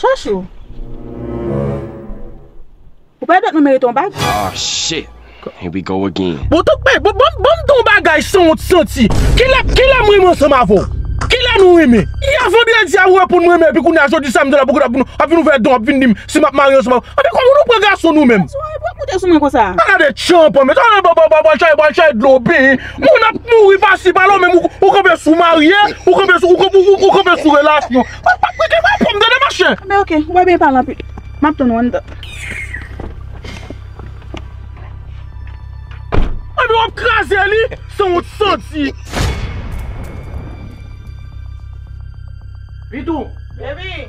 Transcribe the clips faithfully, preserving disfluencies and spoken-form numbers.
Chachou. Ou pa dwèt mwen merite yon bag? Oh shit. Here we go again. Bon, tout, men, bon, bon, bon, m di yon bagay sanwont santi. Kilè, kilè m renmen ansanm avè w? Kilè nou renmen? Yè vandredi a ou reponn mwen renmen, epi kounye a jodi samdi la, pou kounye a pou nou, ap vin ouvè don, ap vin di m si m ap marye ansanm avè w. Anpi kòman nou pran gason nou menm? Sa w ap moute sou mwen konsa? Pa gade tchanpan, men sa w ap pral chache, pral chache dlo, ben, moun ap mouri pasi pala, ou menm ou, ou kanpe sou marye, ou kanpe sou, ou kanpe, ou, ou kanpe sou relasyon. Pa, pa, pa, pa, pa, m tande mache. Men oke, ou pa byen pale anpil. M ap tann ou anndan. Anben w ap kraze li, sanwont santi. Pitou. Baby.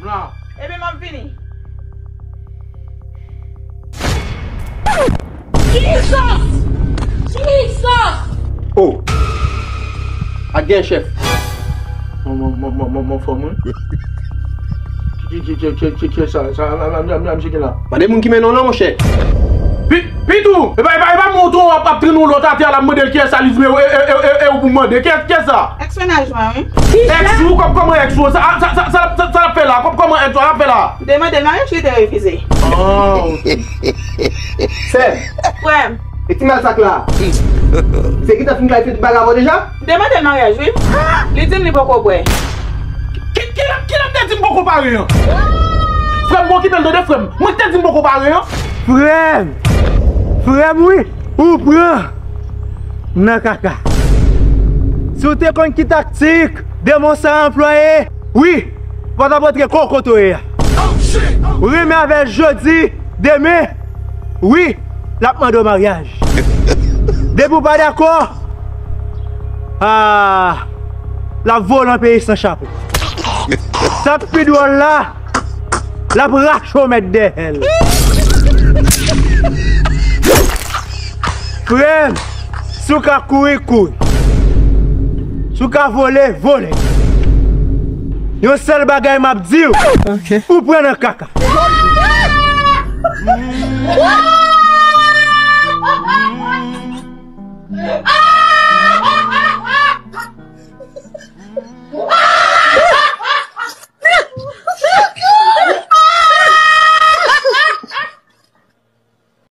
M la. Baby, m ap vini. Jesus! Jesus! Oh! Ak gen chèf. Mwen, mwen, mwen, mwen, mwen, mwen fò mwen. Ki, ki, ki, ki, ki, ki sa, sa, la, la, la, la, misye gen la? Mande moun ki mennen w lan, monchè. Pi-, Pitou! E pa, e pa, e pa mwen w ap, ap trennen yon lòt atè a, l ap mande l kiyès sa, li di, men, e, e, e, e, e, ou pou mande. Kiyès, kiyès sa? Èks mennaj mwen, wi. Èks ou? Kòm, kòman èks ou? Sa, sa, sa, sa, sa, sa l ap fè la? Kòm, kòman èks ou? Sa l ap fè la? M te mande l maryaj, li te refize. Ah, ok. Sè m. Frè m. E ti mal sak la? Se ki tan fin klarifye tout bagay avè w deja? M te mande l maryaj, wi. Li di m li poko prè. Ki, ki lè, ki lè m te di m poko pare an? Frè m, bon, okipe l tande, frè m. Mwen ki te di m poko pare an. Frè m. Frè m, wi. Ou pran nan kaka. Si w te konn ki taktik demon sa anplwaye, wi, ou pa t ap rantre kokotoye a. Ou renmen avè l jodi, demen, wi, l ap mande w maryaj. Depi w pa dakò, ah, l ap voye w nan peyi san chapo. Sa k pi dwòl la, l ap rache w mèt dèyè l. Frè m, si w ka kouri, kouri. Si w ka vole, vole. Yon sèl bagay m ap di w, ok, ou pran nan kaka.